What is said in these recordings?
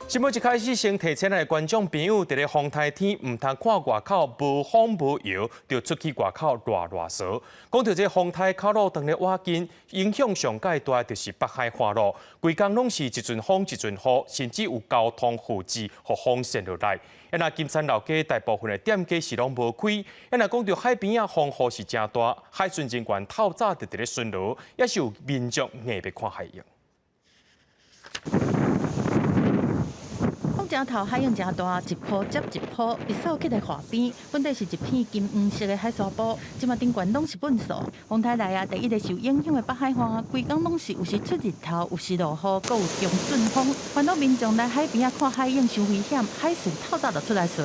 新聞一開始先提醒咱的觀眾朋友，佇咧風颱天毋通看外口無風無搖，就出去外口賴賴趖。講著這風颱口路當咧倚近，影響上蓋大就是北海岸咯。規工攏是一陣風一陣雨，甚至有交通護置予風扇落來。啊，若金山老街大部分的店家是攏無開。啊，若講著海邊仔風雨是誠大，海巡人員透早就佇咧巡邏，也是有民眾硬欲看海湧。風誠透，海湧誠大，一波接一波，一掃起來岸邊，本底是一片金黃色的海沙埔，這馬頂懸攏是糞埽。風颱來啊，第一个受影響的北海岸，規工攏是有時出日頭，有時落雨，閣有強陣風，煩惱民眾來海邊仔看海湧傷危險，海巡透早就出來巡。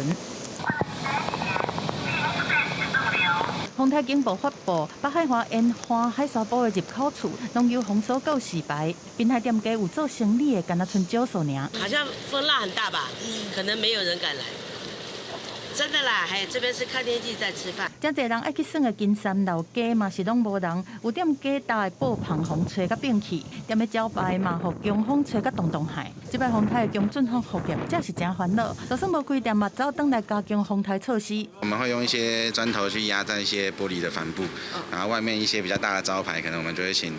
風颱警報發布，北海岸沿岸海沙埔的入口處，攏有封鎖告示牌。濱海店家有做生意的，敢若賰少數爾。好像風浪很大吧？可能沒有人敢來。真的啦，還有這邊是看天氣在吃飯。誠濟人愛去耍的金山老街嘛是攏無人，有店家搭的布棚予風吹甲變去，踮咧招牌嘛予強風吹甲動動海。這擺風颱的強陣風予業者是誠煩惱，就算無開店嘛，走轉來加強風颱措施。我們會用一些磚頭去壓在一些玻璃的帆布，然後外面一些比較大的招牌，可能我們就會請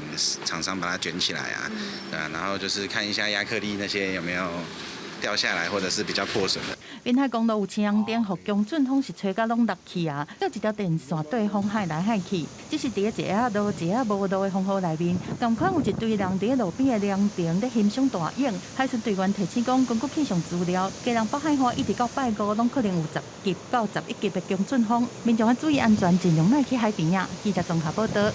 廠商把它捲起來啊，對啊，然後就是看一下壓克力那些有沒有掉下來或者是比較破損的。濱海公路有青紅燈，予強陣風是吹甲攏落去啊！有一條電線對風海來海去，只是佇咧一下落一下無落的風雨內面，仝款有一堆人佇咧路邊的涼亭咧欣賞大湧。海巡隊員提醒講，根據氣象資料，基隆北海岸一直到拜五，攏可能有10級到11級的強陣風，民眾要注意安全，盡量莫去海邊仔。記者綜合報道。